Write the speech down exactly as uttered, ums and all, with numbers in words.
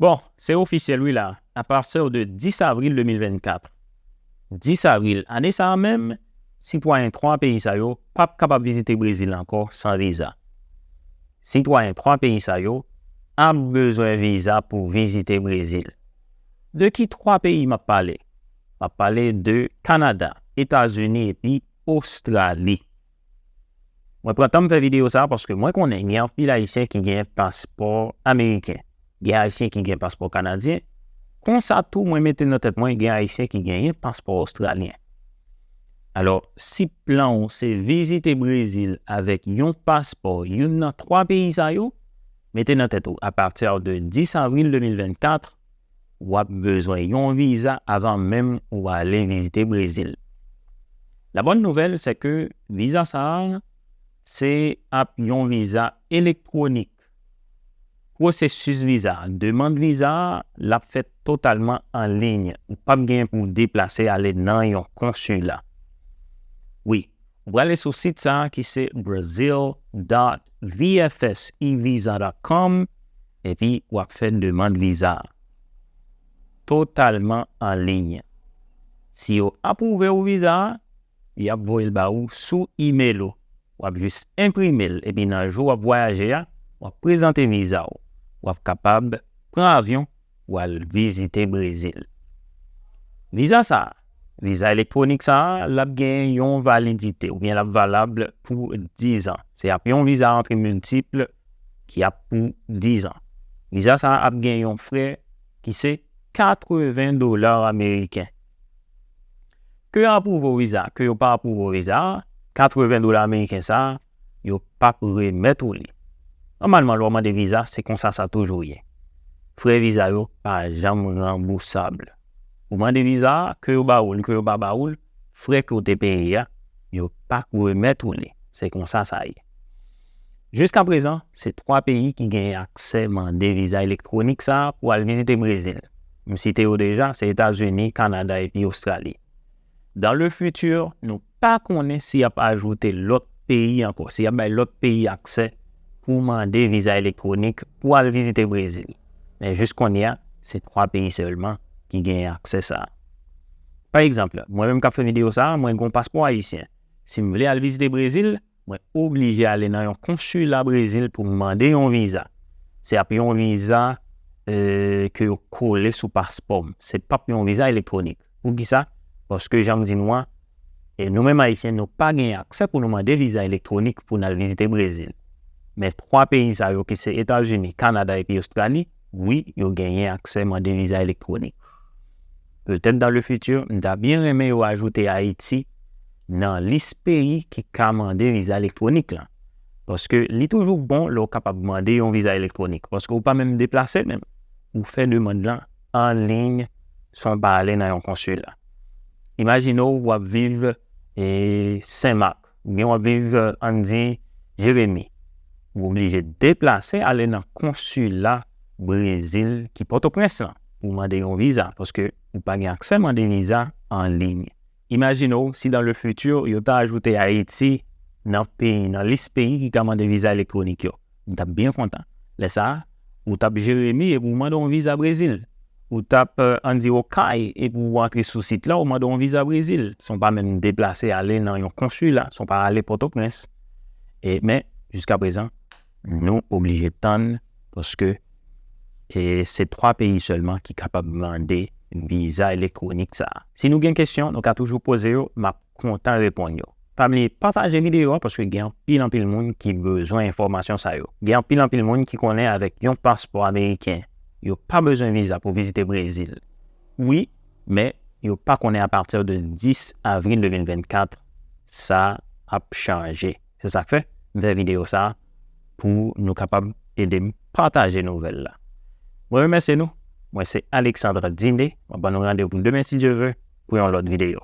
Bon, se ofisyèl wi la, apati de dis avril de mil vennkat, dis avril ane sa a menm, sitwayen twa peyi sa yo p ap kapab vizite Brezil ankò san viza. Sitwayen twa peyi sa yo ap bezwen viza pou vizite Brezil. De ki twa peyi m ap pale? M ap pale de Kanada, Etazini epi Ostrali. Mwen pran tan m fè videyo sa a paske mwen konnen gen anpil Ayisyen ki gen paspò ameriken. Gen Ayisyen ki gen paspò kanadyen. Konsa tou, mwen mete nan tèt mwen gen Ayisyen ki genyen paspò ostralyen. Alò, si plan w se vizite Brezil avèk yon paspò youn nan twa peyi sa yo, mete nan tèt ou, apati de dis avril de mil vennkat, w ap bezwen yon viza avan menm ou ale vizite Brezil. La bòn nouvèl, se ke viza sa a, se ap yon viza elektwonik. Pwosesis viza a, demann viza a, l ap fèt totalman an liy. Ou p ap gen pou deplase ale nan yon konsila. Wi, ou prale sou sit sa a ki se brazil dot v f s e visa dot com, epi w ap fè demann viza a. Totalman an liy. Si yo apwouve w viza a, y ap voye l ba ou sou imèl ou. W ap jis enprime l, epi nan jou w ap vwayaje a, w ap prezante viza w. W ap kapab pran avyon pou al vizite Brezil. Viza sa a, viza elektwonik sa a, l ap gen yon validite, oubyen l ap valab pou diz an. Se ap yon viza antre miltip ki ap pou diz an. Viza sa a ap gen yon frè ki se katreven dola ameriken. Ke yo apwouve w viza, ke yo pa apwouve w viza, katreven dola ameriken sa a, yo p ap remèt ou li. Nòmalman, lè w mande viza, se konsa sa toujou ye. Frè viza yo pa janm ranbousab. Ou mande viza a, ke yo ba ou l, ke yo pa ba ou l, frè ke w te peye a, yo p ap remèt ou li. Se konsa sa ye. Jiskaprezan, se twa peyi ki genyen aksè mande viza elektwonik sa a pou al vizite Brezil. M site yo deja, se Etazini, Kanada epi Ostrali. Dans le futur, nou pa konnen si y ap ajoute lòt peyi ankò, si y ap bay lòt peyi aksè pou mande viza elektwonik pou al vizite Brezil. Men jis kounye a, se twa peyi sèlman ki genyen aksè sa a. Pa egzanp, mwen menm k ap fè videyo sa a, mwen gen yon paspò ayisyen. Si m vle al vizite Brezil, mwen oblije ale nan yon konsila Brezil pou m mande yon viza. Se ap yon viza, eh, ke yo kole sou paspò m. Se p ap yon viza elektwonik. Poukisa? Paske jan m di nou an, e nou menm Ayisyen, nou pa gen aksè pou nou mande viza elektwonik pou n al vizite Brezil. Men twa peyi sa yo ki se Etazini, Kanada epi Ostrali, wi, yo genyen aksè mande viza elektwonik. Petèt dans le futur, m ta byen renmen yo ajoute Ayiti nan lis peyi ki ka mande viza elektwonik lan. Paske li toujou bon lè w kapab mande yon viza elektwonik. Paske w pa menm deplase menm. Ou fè demann lan an liy san w pa ale nan yon konsila. Imajine w w ap viv, e, Senmak, oubyen w ap viv, ann di, Jeremi. Ou oblije deplase ale nan konsila Brezil ki Pòtoprens lan pou mande yon viza, paske ou pa gen aksè mande viza an liy. Imajine w si dans le futur yo ta ajoute Ayiti nan peyi, nan lis peyi ki ka mande viza elektwonik yo. M t ap byen kontan. Lè sa a, ou t ap Jeremi epi w mande yon viza Brezil. Ou t ap, eh, ann di Okay epi w antre sou sit la, ou mande yon viza Brezil. San w pa menm deplase ale nan yon konsila, san w pa ale Pòtoprens. E, men, jiskaprezan, nou oblije tann paske, e, se twa peyi sèlman ki kapab mande viza elektwonik sa a. Si nou gen kesyon, nou ka toujou poze yo, m ap kontan reponn yo. Pa bliye pataje videyo a paske gen anpil, anpil moun ki bezwen enfòmasyon sa yo. Gen anpil, anpil moun ki konnen avèk yon paspò ameriken, yo pa bezwen viza pou vizite Brezil. Wi, men yo pa konnen apati de dis avril de mil vennkat, sa ap chanje. Se sa k fè m fè videyo sa a pou nou kapab ede m pataje nouvèl la. Mwen remèsye nou. Mwen se Alexandre Dine. Mwen ban nou randevou demen si Dye vle pou yon lòt videyo.